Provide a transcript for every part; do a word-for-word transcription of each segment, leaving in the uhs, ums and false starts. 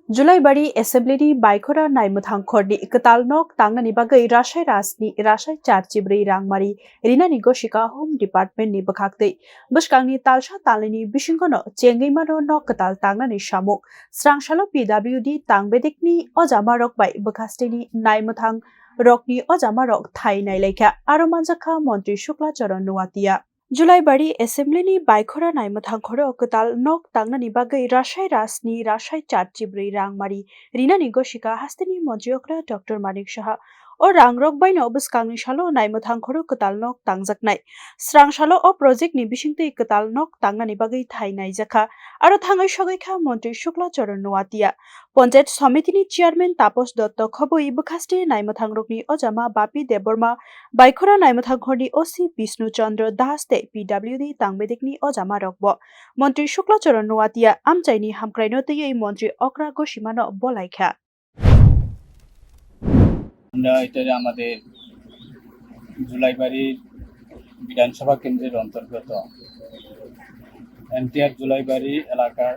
Julaibari Assembly ni Baikhora Naimwthang Khorni kwtal nok tangnani bagwi Rasai Rajni Rasai char chibrwi rangmari rinani gosika Home Department ni bwkhaktwi. Bwskangni talsa talnini bisingono chengwi mano nok kwtal tangnani samung. Srangsalo P W D tangbedekni ojama rok bai bwkhasteni naimwthang rokni ojama rok thai nailaikha, aro manjakha Montri Shukla Charan Noatia. Julaibari Assembly ni Baikhora Naimwthang Khoro kwtal nok tangnani bagwi Rasai Rajni Rasai char chibrwi rangmari rinani gosika hasteni Montri okra Doctor Manik Saha. O rangrok baino bwskangni salo Naimwthang Khoro kwtal nok tangjaknai. Srangsalo o project ni bisingtwi kwtal nok tangnani bagwi thai naijakha, aro thangwi sogwi kha Montri Shukla Charan Noatia. Panchayat Samiti ni Chairman Tapos Dotto khobwi bwkhaste naimwthang rokni ojama Bapi Debbarma, Baikhora Naimwthang Khorni O C Bishnu Chandra Das tei P W D tangbedekni ojama rokbo. Montri Shukla Charan Noatia amchaini hamkraino twiwi Montri okra gosimano bolaikha. আমরা এটা আমাদের জুলাইবাড়ি বিধানসভা কেন্দ্রের অন্তর্গত এনটিআর জুলাইবাড়ি এলাকার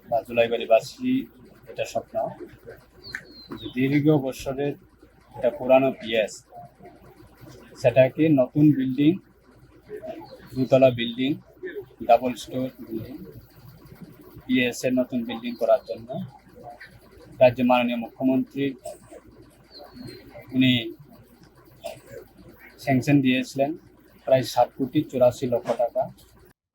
বা জুলাইবাড়িবাসী এটা স্বপ্ন যে দীর্ঘ বছরের এটা পুরানো পিএস, সেটাকে নতুন বিল্ডিং, দুতলা building, double store building, PS এর নতুন বিল্ডিং করার জন্য রাজ্যের মাননীয় মুখ্যমন্ত্রী উনি স্যাংশন দিয়েছিলেন প্রায় সাত কোটি চুরাশি লক্ষ টাকা।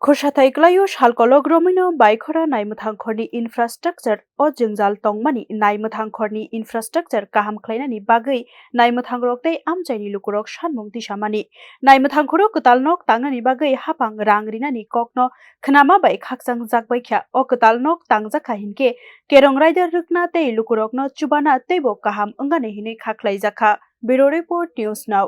Khorsathai kwlaio salkolok romwino Baikhora Naimwthang Khorni infrastructure o jwngjal tongmani Naimwthang Khorni infrastructure kaham khlainani bagwi naimwthang rok tei amchaini lukurok sanmung tisamani. Naimwthang Khoro kwtal nok tangnani bagwi hapang rang rinani kokno khnama bai khakchang jakbaikha. O kwtal nok tangjakha hinkhe kerong raida rwkna tei lukurokno chubana teibo kaham wngani hinwi kha khlaijakha. Bureau Report, News Now.